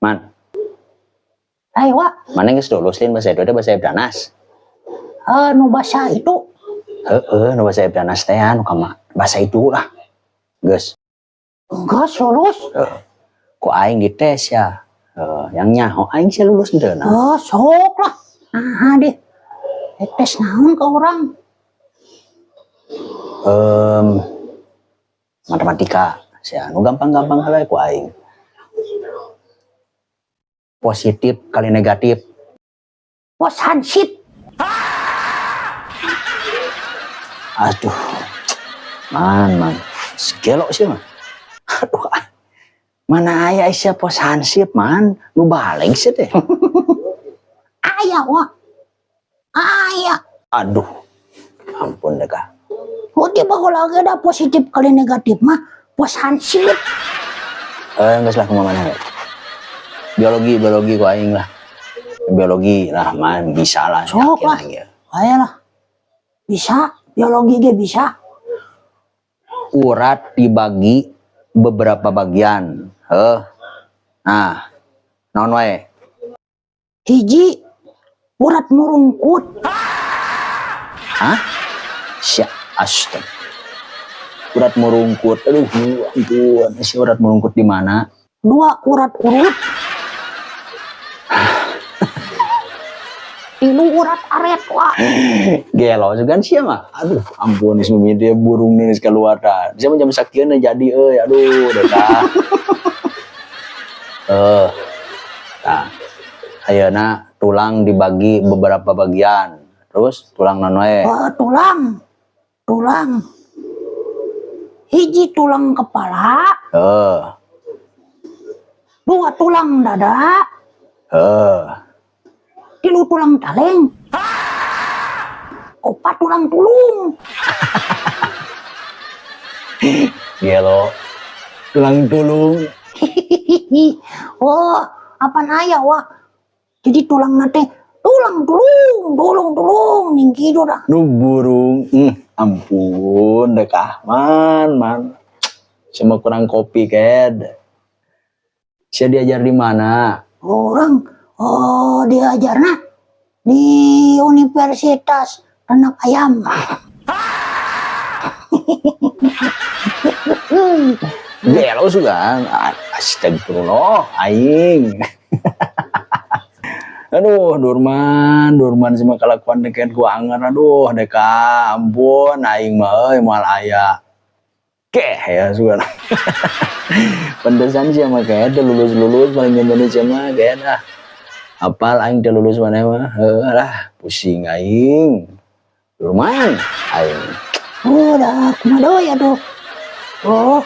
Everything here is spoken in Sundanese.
Man, Ayo, Wak. Mana geus lulus lain bahasa itu bahasa Ebdanas? Nu bahasa itu. Heeh, nu bahasa Ebdanas teh anu kama bahasa itu lah. Geus. Enggak lulus. Heeh. Ku aing dites ya. Heeh, yang nyaho aing sih lulus henteu nah. Oh, sok lah. Nah, deh. Tes naon ke orang? Matematika. Sia nu gampang-gampang heula ku aing. Positif kali negatif. Pos hansip. Aduh. Man, man. Gelok sih mah. Aduh, ah. Mana aya sia pos hansip, man? Nu baleg sih teh. Aya, Wak. Aya. Aduh. Ampun deh kah. Oh, tiba baheula ge da positif kali negatif mah pos hansip. Eh, geus lah, kumaha mana we. Biologi, biologi ku aing lah. Biologi lah, man, bisa lah. Sok yakin lah. Aing ya. Aya lah. Bisa, biologi ge bisa. Urat dibagi beberapa bagian. Heh. Nah, naon wae? Hiji, urat murungkut. Hah? Sia, astaga. Urat murungkut. Aduh, ampun. Si urat murungkut di mana? Dua, urat urut. Tilu, urat aret, Wak. Gelo juga sih mah. Aduh, ampun, geus mimiti dia burung nih geus keluar dah. Sia mah jam sakieu jadi euy. Aduh, dah. Eh. Nah, ayeuna tulang dibagi beberapa bagian. Terus tulang naon wae? Oh, tulang. Tulang. Hiji, tulang kepala. Dua, tulang dada. Tilu, tulang kaleng. Opat, tulang tulung. Gelo. Tulang tulung. Oh, apaan aya, Wak? Jadi tulang nate tulang tulung, tulung tulung ning kitu dah. Nu burung. Ampun deh kah. Man, man. Semua kurang kopi ked. Sia diajar di mana? Orang, oh, diajarna di Universitas Ternak Ayam. Gelo sugan. Astagfirullah, aing. Aduh, Durman, Durman semua kelakuan deket gua anger. Aduh, deka, ampun, aing mah euy moal aya. Keh ya sugan. Pantesan sih sama kayak ada lulus-lulus paling Indonesia mah kayak dah. Apal aing teh lulus mana mah. Heuh lah, pusing aing. Durman, aing. Oh, dah kumaha deui atuh. Oh,